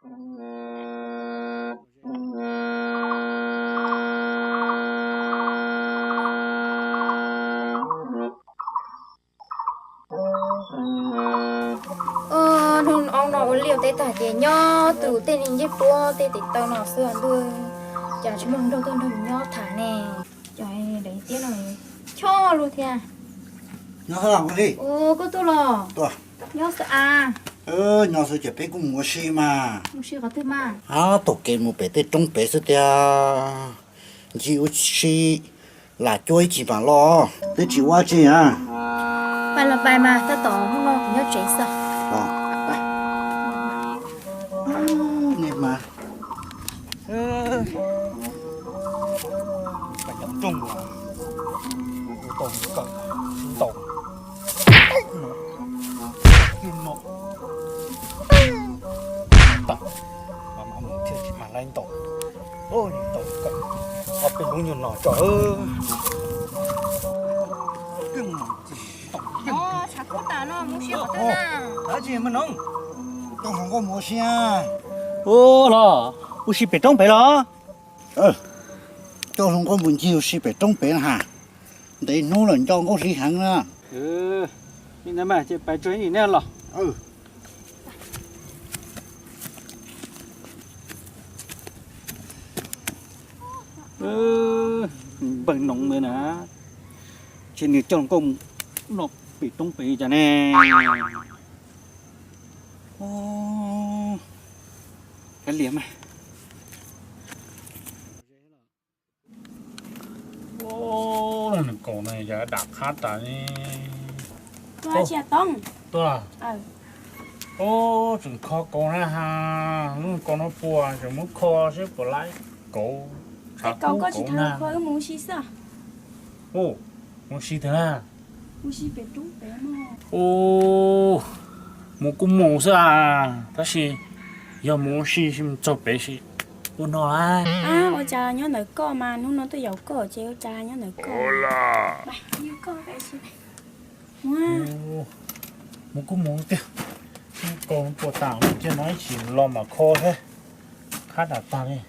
Hnub no ua liaj ua teb tag ces nyob tus tej niag ncej puab tej tes taw no xwb ntuj, cas tsis muaj hluas nraug tuaj nrog nyob tham ne. Cov daim tiab no choj lug thiab. Nyob li, koj tuaj los? Nyob xwb a. Nyob xwb ces peb kuj mus ua si mas. Mus si qhov twg mas? Taug kev mus pem tej roob pem xwb tiag. Ncig ua si lam cuab ib chim mam los, twb tsis ua tsi a. Pais los pais mas, tab tom hnub no kuv nyob tsev xwb. Nej mas, pais cov rooj los, tau kawm ntau no, no, tau, mas mus thiaj tsis mag laib ntau, ntau kawm, ob peb lub nyuag no tso. Coj hluas nkauj mus ua si. Ua los, ua si pem roob pem los? Coj hluas nkauj mus ncig ua si pem roob pem na has. Ntev hnub lawm nco nkauj hli heev na. Ces pais tso ib nim nej los. Npawg Noov ntawd na, ces nws coj hluas nkauj mus no pem roob pem cas ne. Kav liam mas. Nws kaus no yog dam qhab tas ne. Tuaj, tseem kho kaus na ha. Lub kaus no puas tseem muab kho seb puas laib kauv. Tshav kub kauv na. Mus si twg na? Mus kuj mus xwb a, tab sis yog mus ua si mus txog pem sim ua no a. Ua cas nyob ntawm koj mas hnub no tuaj yaum koj ces ua cas nyob ntawm koj. Mus kuj mus tiag, kaus puas tas kiag no ib chim los mam kho thiab. Qhab dam tag li.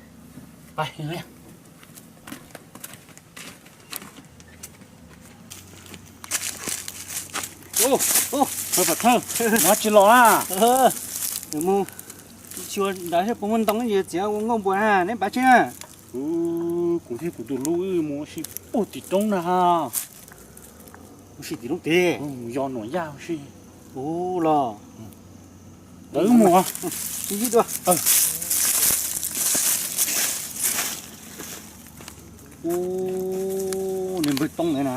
Ub, ub, Pov Thawj, nov tsis los na. Mus xyuas nrad seb puas muaj ntoo es txiav ua nkauj npua na, neb pav tseg na. Kuv thiab kuv tus hlub wb mus ua si puag tim roob na ha. Ua si tim roob tid, mus yos nuam yaj ua si. Ub los, lawv mus. Ub, nws npawg Toob ntawd na.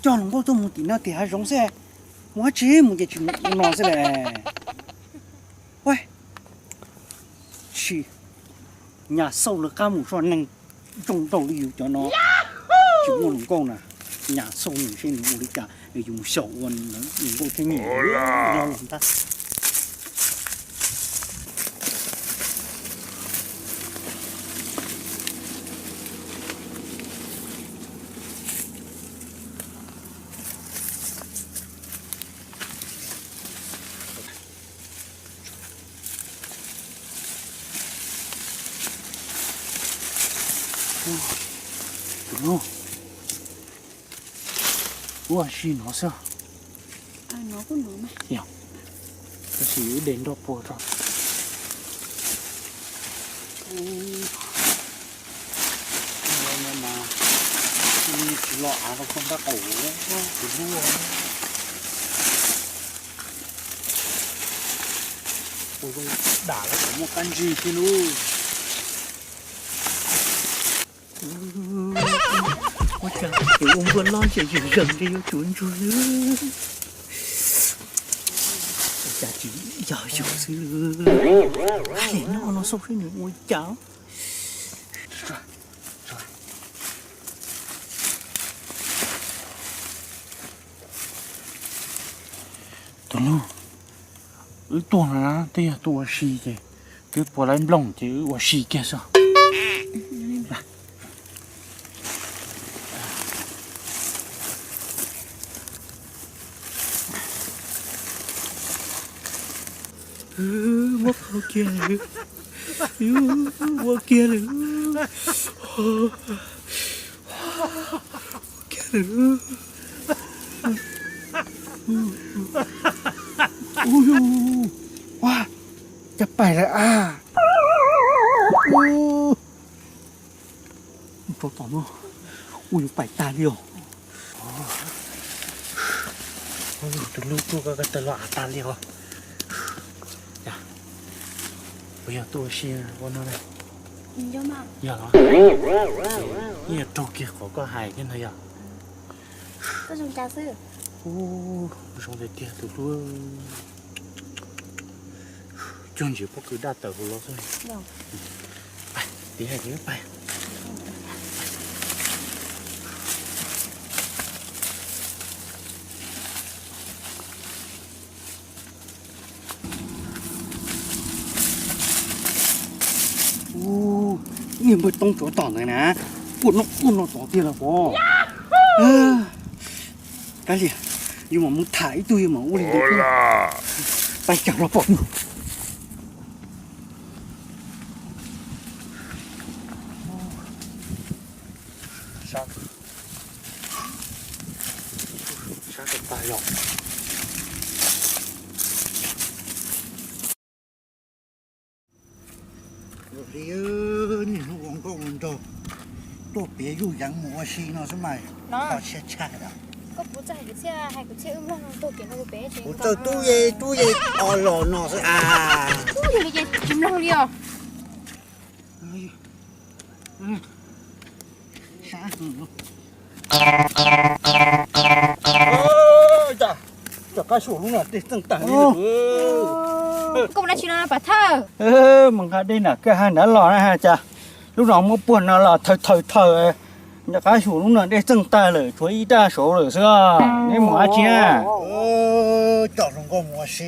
Coj hluas nkauj tuaj mus tim no tim hav zoov xwb, mus dab tsi mus ces tsis mus no xwb las. Tsis, nyas xauj lawv qab mus tso neeg zoo nraug li yus cov no. Tsis muaj hluas nkauj na, nyas xauj nws seb nws ua li cas, yus mus xyaum ua hluas nkauj thiab nyiam nyob los ntag. Tus hlub, ua si no xwb. Tab sis wb de nroj puag tso. Tsis los av rau koj ntab qaum, tus hlub. Ua zoo dam los kom muaj qab ntsig xwb lub. Ua cas tus ua npua loj ces yws zees li yuav tsuav ntsug xwb. Ua cas tsis yog yus xwb. Hais li no los xauj seb nws ua cas. Tus hlub, wb tuaj na, twb yog tuaj ua si ces twb puas laib nplooj ces wb ua si kiag xwb. Muab qhau kiag lawm, muab kiag lawm, kiag lawm. Ua, cas pais lawm a? Rau tom no, ua yus pais tag li os. Tus hlub tuaj ko ko taw los av tag li os. Puas yog tuaj ua si ua no na? Yog los? Yeej yog raug kiag qhov koj hais thiab ntag yog. Ub, zoo tiag tiag tus hlub. Cuag ntsis pob kws daj tawm hauv los xwb. Pais, tiv hais tiv pais. Ub, niag npawg Toob tsuav tom ntawd na, ua no ua no tod tiag los pov. Kav liam, yus mam mus tham ib tug yus mam ua li ntawd. Pais caug los pom yus. Sab tag los. Niaj hnub ua nkauj ua nraug, tuaj piav zuj yeev mus ua si no xwb mas kho siab tshaj. Kuv txawj tub ye tub ye o los no xwb a. Tsis mloog li os. Cov qab suam lub no dej txeej tag li. Koj mus dab tsi no Pov Thawj? Mus nqa dej nram kwj ha nrad los na cas lub no muab puag no los thaw thaw thaw. Cov qab suam lub no dej txeej tag lawm, tshuav ib raj saud lawm xwb. Neb mus dab tsi na? Coj hluas nkauj mus ua si,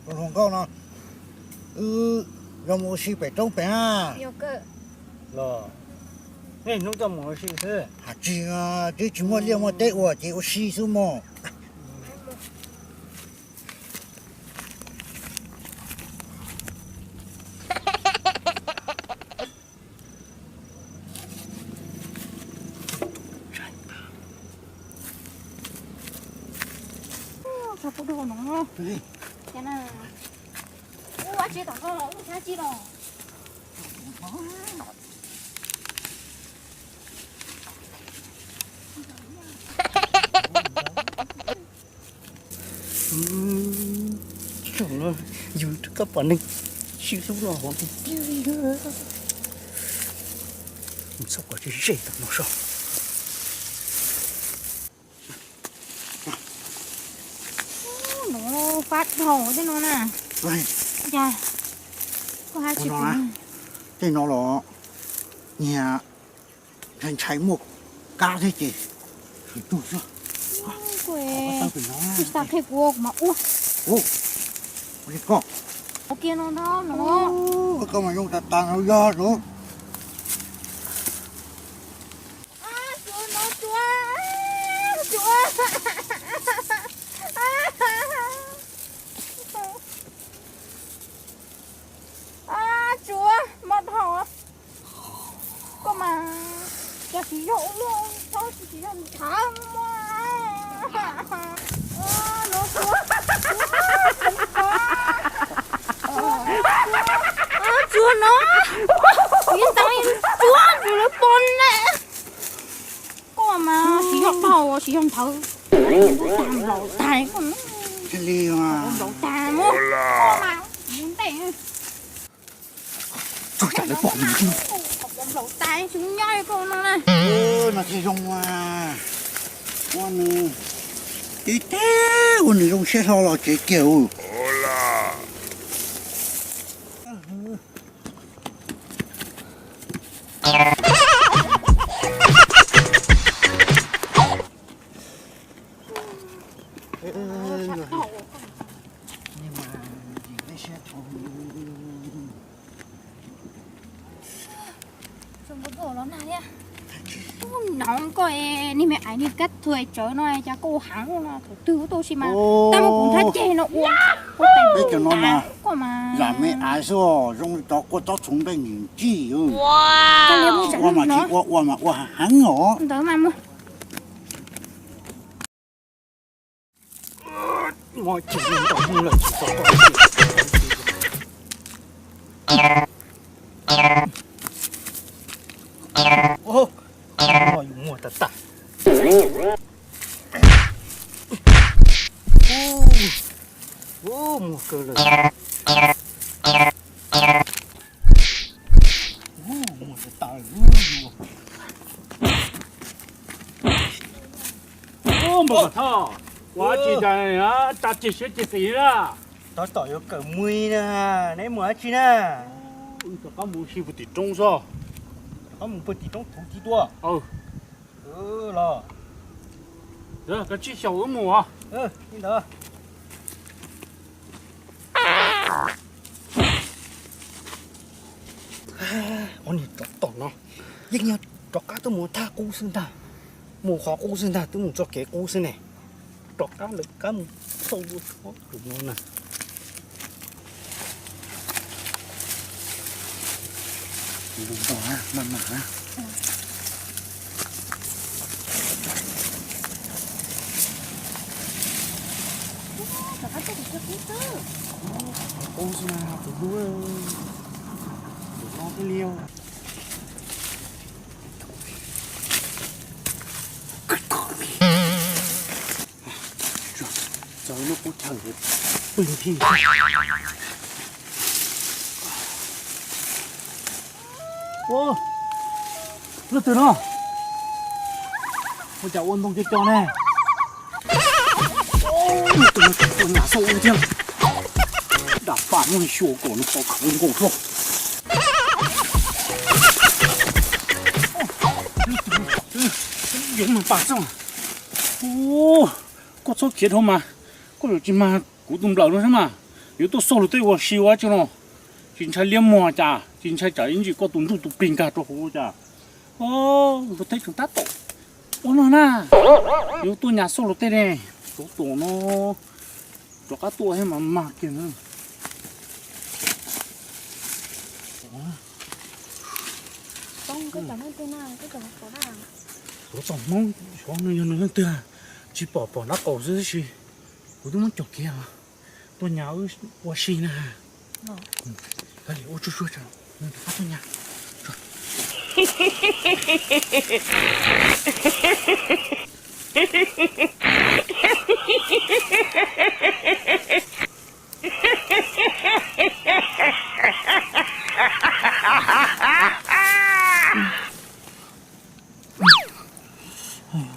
hluas nkauj no. Wb yuav mus ua si pem roob pem na. Los, niaj hnub coj mus ua si xwb. Hais tsis, twb tsis muaj liaj muaj teb ua ces ua si xwb mog. Ua dab tsi tom no los ua dab tsi los? Thaum no yus twb koj pom neeg sib hlub los hov tiag tiag li. Txhob kom ze ze tom no so. Nuav fab dhau tej no na. Cas koj hab tsis pum tej no los nyias ntshai ntshai muaj kab thiab ces tug xwb. Kuv tsis tas qhia kuv mas ua. Ua kiag no ntag no. Koj mas zoo tas tas no yog no. Tsuav no tsuav, tsuav. Tsuav maj dhau. Koj mas, cas tsis yog ua luaj, tsis yog ntshav muaj. No tsuav, tsuav no, kuv yeej ntawd tsuav tsuav lawv pom ne. Koj mas tsis yog dhau, tsis yog nthawv, nplaum tag, nplaum tag, koj mas ntej. Tsuag tsam lawv pom nws. Nplaum tag, tsis nyob koj no na. No thiaj zoo, ua nws tib teg ua nws zoo siab hlo los tsev kiag. Nov koj, nej me ais nej kab thuam tsawv no cas koj ua heev no, thaum twg ua tau si mas tag muab kuv nrhab ceg no ua, ua Peb cov no mas lam me av xwb, zoo li cov kua txob txhoov nqaij ntsij. Ua mas tsis ua, ua mas ua heev os. Muag tas tas. Muag kawg lawm. Muag tas tas. Npawg Kom Thoj, ua dab tsi tas, tsa ceg siab ceg xis na? Tab tom yuav kawm mus na, neb mus dab tsi na? Wb rov qab mus ua si puag tim roob xwb. Rov qab mus puag tim roob txhuv tib tuaj. Los, kav tsij xyaum wb mus os. Li ntawd. Ob niag tsov tom no yeej yog rov qab tuaj mus thaj qub xwb ntag, mus qhov qub xwb ntag, twb mus txoj kev qub xwb ne. Rov qab lawv qab mus txog ua tshov tus no na. Maj mam na. Qub xwb na tus hlub, tus no thiaj li. Txog lub qub chaw pw thiab. Leej twg no? Ua cas ua ntoo co co ne? Tus no tseem tuaj nyas xauj wb thiab. Dam pam muab xyuas kom nws pom khawv nkaus hlo. Yoov mas pam xwb. Koj txhob khiav dhau mas, koj yuav tsis mag kuv tus nplawm no xwb mas. Yuav tuaj xauj luag tej ua si ua tsi no, tsis ntshai liab muag cas, tsis ntshai tsam ib ntsis koj tus ntsuj tus plig nkag rau hauv cas. Luag tej tseem tab tom ua no na, yuav tuaj nyas xauj luag tej ne. Tsov tom no rov qab tuaj thiab mas mag kiag na. Tuav txoj hmoov xyov nws yog nws leej twg, tsis pom pom nraub qaum xwb tab sis kuv twb muab cog kiag os. Tuaj nyas ua si na. Ua tsuag tsuag, tuaj nyas.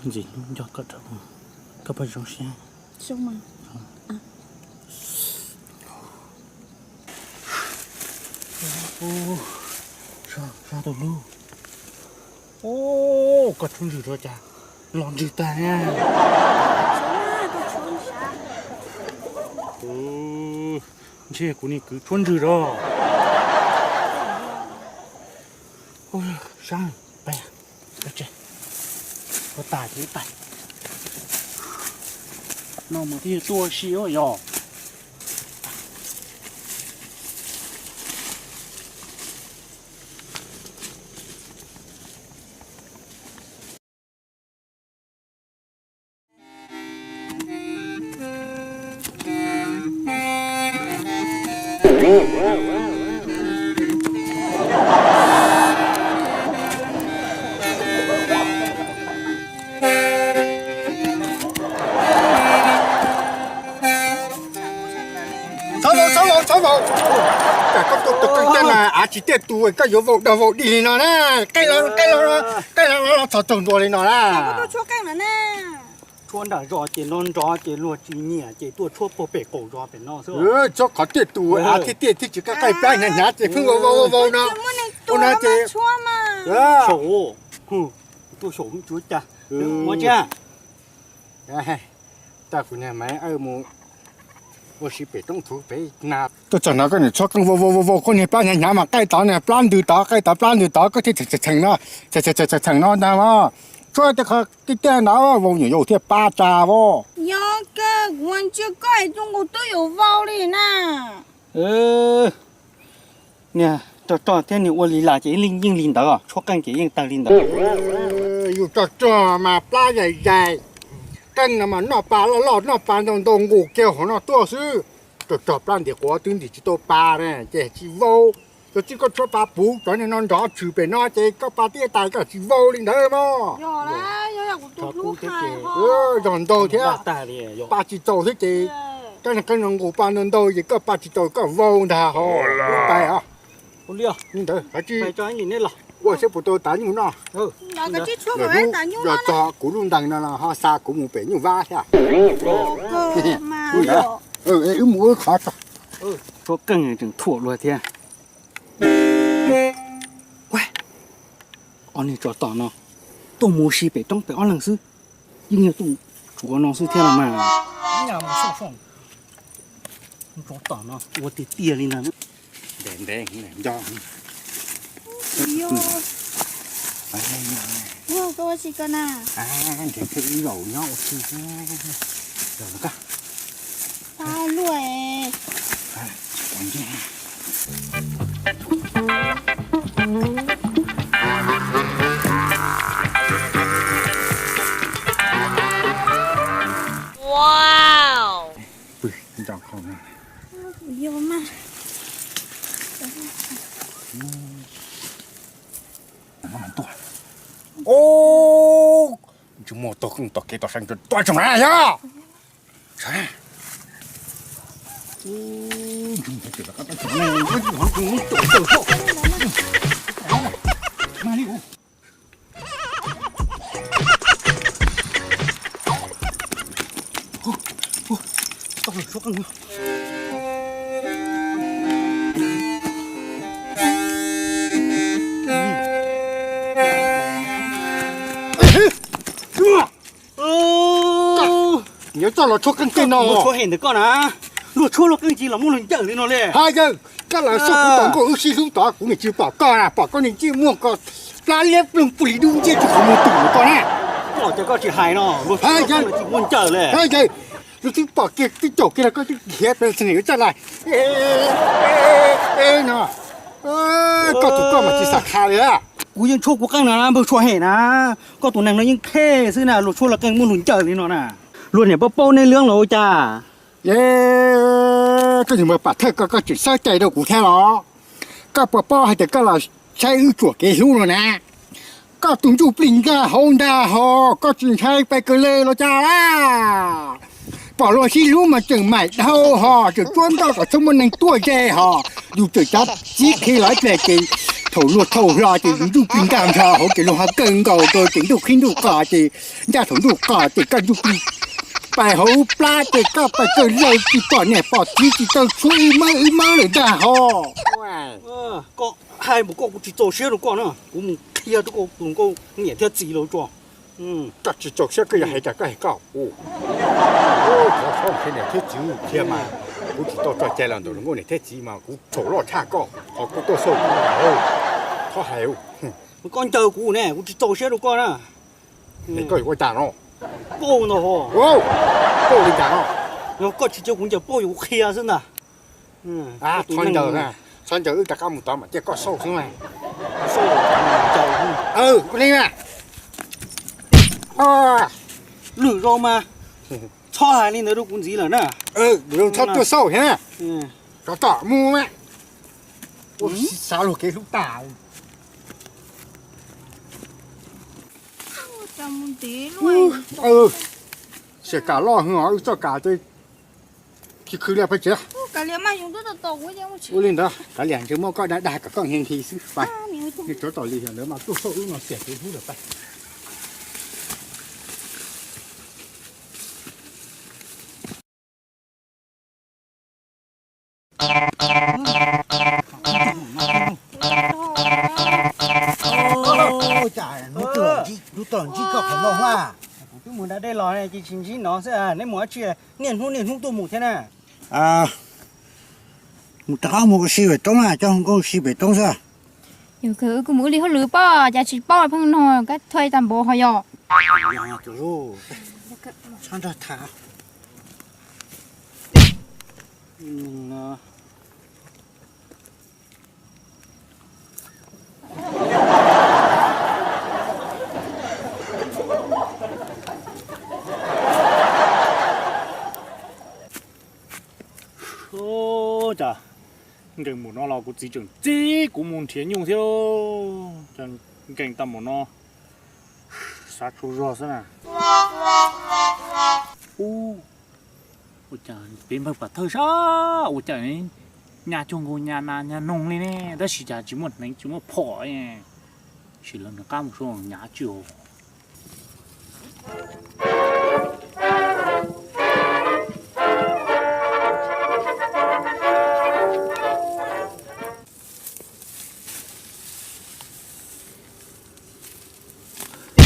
Ntxim hnub nco koj rau, koj puas zoo siab? Tus hlub, koj tshuab ntswg rau cas los ntswg tag na. Ntshe kuv niag kwv tshuab ntswg rau. Sab, pais, pais tsev, ua tas ces pais. No mas twb yog tuaj ua si yog. Txhob vau, txhob vau, txhob vau. Cas koj tuaj tus qeej teb na, av tsis tiaj tus koj yuav vau dog vau dig li no na. Qeej los, qeej los, qeej los los txog tsaug ntua li no na. Tshuab nram zos ces no nrov ces luag tsis nyiam ces tuaj tshuab puag pem qaum zos pem no xwb. Txhob qhov tiaj tus av thiaj tiaj thiaj tsis qeej qeej plab hnyav hnyav ces pheej vau vau vau vau no. Ua no ces saum, tuaj saum tsuav cas ua tsi. Tag kuv niag Maiv Awj mus ua si pem roob txhuv pem na. Tuaj txog no koj niam tshuab qeej vau vau vau vau, koj niag plab hnyav hnyav mas qeej tod niag plab ntws tod, qeej tod plab ntws tod, koj thiaj tseem tseem no, tseem tseem tseem no ntag mas. Tshuab tej qhov tiag tiag ntawd vau nyuam yaus thiaj pab tsa vau. Yog kawg, kuv ntsia koj es zoo nkaus twb yuav vau li na. Niag rog rog thiab niag ua li las ces yeej li ntawd, tshuab qeej ces yeej tawg li ntawd. Yus rog rog mas plab zais zais, qeej no mas noj pa loj loj noj pa ntau ntau nqus kiag hauv no tuaj xwb. Rog rog plab ntim quav twb ntim tsis tau pa na ces tsis vau. Cov txij koj tshuab pa puv cov niag no nrov tshwm pem no ces koj pa twb tawg koj tsis vau li ntawd mog. Zog ntau thiab, pa tsis tau thiab ces koj niag qeej no nqus pa ntau ntau ces koj pa tsis tau koj vau ntag hos. Ua tais os. Li ntawd, ua siab puas tau tav nyuj no. Yog txog kuv lub ntees no los ho xa kuv mus pem nyuj vab thiab. Wb mus ua qhov tso. Tshuab qeej tseem thuam luag thiab. Ob niag tsov tom no tuaj mus ua si pem roob pem ob leeg xwb, yeej yog tuaj tsuav no xwb thiab los mas. Tsov tom no ua tiag tiag li ntag. Ntev ntev nco. Koj ua si ko na? Nrhiav thiaj ib zaug nyob ua si. Pab luaj. Pw nco qhov no. Yog mas. Tsis muaj tog kev tom sab tuaj tsoom na yog. Yuav coj los tshuab qeej tej no. Luag tshuab hem ntawm koj na, luag tshuab luag qeej tsis los muaj luag ncawm li no li. Hos yawg, koj los soj kuv tau nkauj wb sib hlub tod kuv niam tsis pom koj na, pom koj niag ntsej muag ko plab liab ploog puj li dub nciab tsis qhov muag twm ntawm koj na. Koj los cas koj tsis hais no, luag tshuab luag qeej tsis muaj ncawm li. Yawg, luag twb pom kiag twb caum kiag los koj twb khiav pes txog niam coj los no. Koj tus koj mas tsis xam qha li. Kuv yeej tshuab kuv qeej no na, npawg tshuab hem na. Koj tus neeg no yeej phem xwb na, luag tshuab luag qeej muaj luag ncawm li no na. Luag niam paub paub neb lub los ua cas? Koj niag mas pam thawj ko koj tseem xav cai rau kuv thiab los? Koj puas paub hais tias koj los saib wb tsuam kev hlub no na? Koj tus ntsuj plig nkag hauv ntag hos koj tsis ntshai pais kawg li los cas? Pom luag sib hlub mas tseem maim dhau hos tseem tsuab ntoj kom txhob muaj neeg tuaj ze hos. Yus tseem cov txiv qhi los ib pliag ces thaum luag thau hlo ces yus ntsuj plig nkag nrho hauv ces luag ho kawg nkaus rau ces ntuj qhib ntuj qos ces ncaj thaum ntuj qos ces koj ntsuj plig pais hauv plab ces koj pais kawg lawm tsis pom niam pom txiv tsis tau tshuab wb mawb wb mawb lawm ntag hos. Koj hais mus koj kuv tsis txaus siab rau koj na, kuv mus qhia rau koj tus nkauj niam thiab txiv lawv tso. Koj tsis txaus siab koj yog hais tias koj hais koj. Qhov niam thiab txiv qhia mas kuv tsis tau tso cai los ntawm nkauj niam thiab txiv mas kuv txhaum loj tshaj koj, qhov koj tuaj xauj kuv. Qhov hais, koj ncaws kuv ne, kuv tsis txaus siab rau koj na. Koj yuav ua cas no? Pauj ntag hos. Pauj li cas no? Yog koj tsis cia kuv ncaws pauj yuav kuv qhia xwb ntag. Txhob ncaws, txhob ncaws wb rov qab mus tod mam cia koj xauj xwb mas. Xauj ncaws. Kuv li na. Lwm zaus mas txhob hais li ntawd rau kuv ntxiv lawm na. Lwm zaus txhob tuaj xauj thiab na. Tsov tom mus mas. Ua xav luag kev hlub tas. Xiam kam loj hwv os, wb txoj kam ces tsis khwv li pab tsev. Ua li ntawd, kav liam ntshe muab koj dag dag kom koj nqhis nqhis xwb. Pais, tsov tom li ntawd mas tuaj xauj wb no xiam kev hlub lawm pais. Hnub twg los ntsib koj qhov no hla. Kuv twb mus da dej los ces tsis ntsib no xwb, neb mus dab tsi? Niaj hnub niaj hnub tuaj mus thiab na. Mus rov qab mus ua si pem roob na, coj nkauj ua si pem roob xwb. Yog kawg wb kuj mus ua li hauj lwm poj, cas tsis paub pheej nug kab thuaj tag npaum ho yog. Txhob nrog tham. Ua cas nkees npaum no los kuv txiv tseem txib kuv mus nrhiav nyuj thiab. Nkees tag npaum no, xav tsaug zog xwb na. Ua cas peb npawg Pam Thawj sab ua cas nyas cuag nkaus nyas nas nyas noog li ne, tab sis cas tsis muaj hneev tsis muaj phom. Sim lawv nws qab mus sua nyas tsis.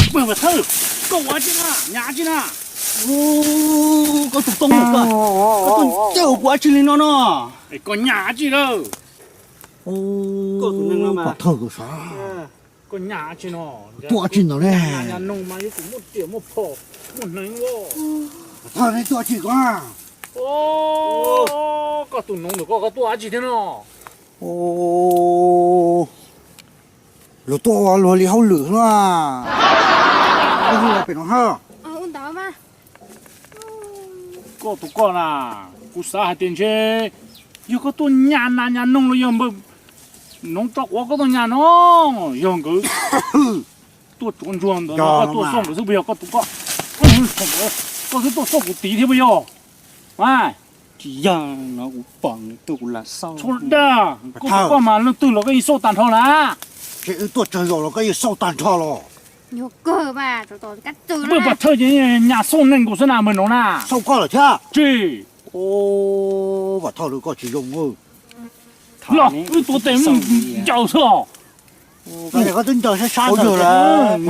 Pam Thawj, koj ua dab tsi na, nyas dab tsi na? Koj tus toob, koj tus ncauj kuv dab tsi li no no? Koj nyas dab tsi lawm? Pam Thawj, koj nyas dab tsi no? Tuaj dab tsi ntawd ne? Nyas noog mas yuav tsum muaj riam muaj phom muaj hneev os. Pam Thawj, neb tuaj dab tsi ko? Koj tus noov ntawm koj, koj tuaj dab tsi thiab no? Luag tuaj ua luag li hauj lwm na. Koj ua pem no hab? Koj tus koj na, kuv xav hais tias ntshe yog koj tuaj nyas nas nyas noog los yog npawg noov tso quav koj tuaj nyas no, yog nkawd tuaj tsuav ntsuag ntawd no koj tuaj xauj nkawd xwb puas yog? Koj tus koj, koj twb tuaj xauj kuv tid thiab puas yog? Tsis yog no, kuv pom nws tuaj kuv lam xauj. Tshuav dag, koj tus koj mas leej twg los koj yeej xauj tag nrho na. Ces wb tuaj tsawg zaus los koj yeej xauj tag nrho los? Npawg Pam Thawj ces nyas xauj neeg nkaus xwb na npawg noov na. Xauj koj lawm thiab? Tsis. Pam Thawj, koj tsis zoo. Los wb tuav tes mus ncaws xwb os. Koj twb ncaws sab sab ntawd,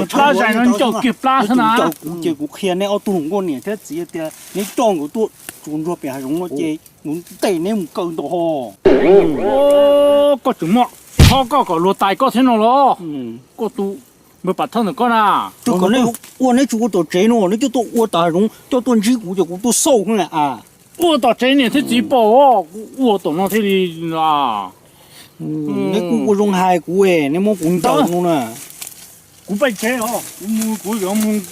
plab zais no ncaws kiag plab xwb na. Kuv ces kuv qhia neb ob tug hluas nkauj niam thiab txiv tias neb coj nkawd tuaj tsuav ntsuag pem hav zoov no ces kuv ntes neb mus kaw nta ho. Koj tseem muaj qhov koj kom luag tais koj thiab no los? Koj tus npawg Pam Thawj ntawm koj na, ua neb tsis ua tom tsev no, neb coj tuaj ua tom hav zoov, coj tuaj ntsib kuv ces kuv tuaj xauj xwb na. Ua tom tsev niam thiab txiv pom, kuv ua tom no thiaj li. Neb kuj ua zoo hais kuv, neb muab kuv ntaus no na. Kuv pais tsev os, kuv mus, kuv yuav mus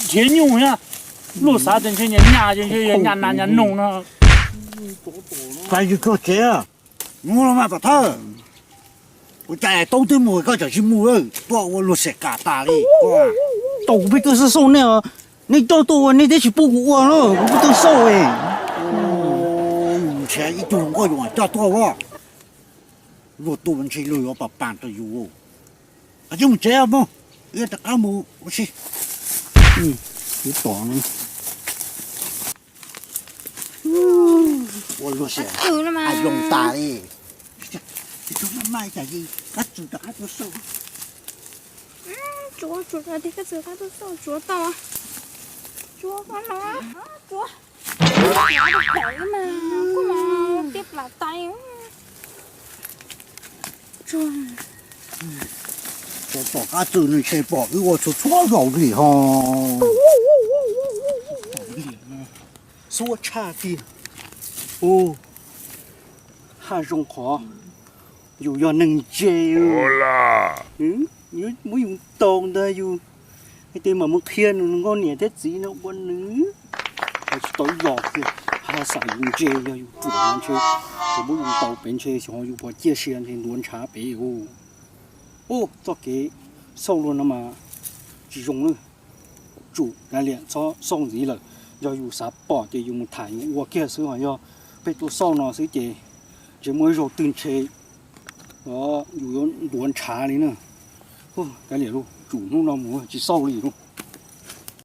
nrhiav nyuj thiab. Luag xav tias ntshe nyas nyas ces ntshe nyas nas nyas noog no. Pais tsuag tsev. Mus los mas Pam Thawj. Ua cas Tub twb mus koj tseem tsis mus, tuaj ua luag siab kam tas li. Tau kuv pheej tuaj xauj xauj nej, nej coj tuaj ua nej twb tsis pub kuv ua na, kuv pheej tuaj xauj. Ntshe ib tug hluas nkauj yuav coj tuaj ua. Luag tuaj ntshe luag yuav pam pam rau yus. Koj cia mus tsev mog, wb rov qab mus ua si. Kuv tom ua luag siab zoo tas li. Kab Tswm rov qab tuaj xauj. Kab Tswm rov qab tuaj xauj, tsuav tau. Tsuav koj no, tsuav. Mas koj mas tiaj plam tais. Tsuav tom Kab Tswm nws ntshe pom wb ua txhua txhua zaus li ho. Xub tshaj tiag. Ua haj zoo qhov yus yog neeg ntse, muab yus ntaus ntag yus. Hais tias mam mus qhia nws nkauj niam thiab txiv no ua nws. Tsis tau yog tiag, haj xam yus ntse yog yus ruam no ntshe, thaum muab yus ntaus pem ntshe xyov yus puas ciaj sia ntshe ntuav ntshav pem. Ub, txoj kev xauj luag no mas tsis zoo na. Tsum kav liam txhob xauj ntxiv lawm. Yog yus xav pom ces yus mus tham yus ua kiag xwb, ho yog peb tuaj xauj no xwb ces ntshe muaj ib zaug twg ntshe yus yuav ntuav ntshav li na. Kav liam lauj, tsum hnub no mus tsis xauj li lauj.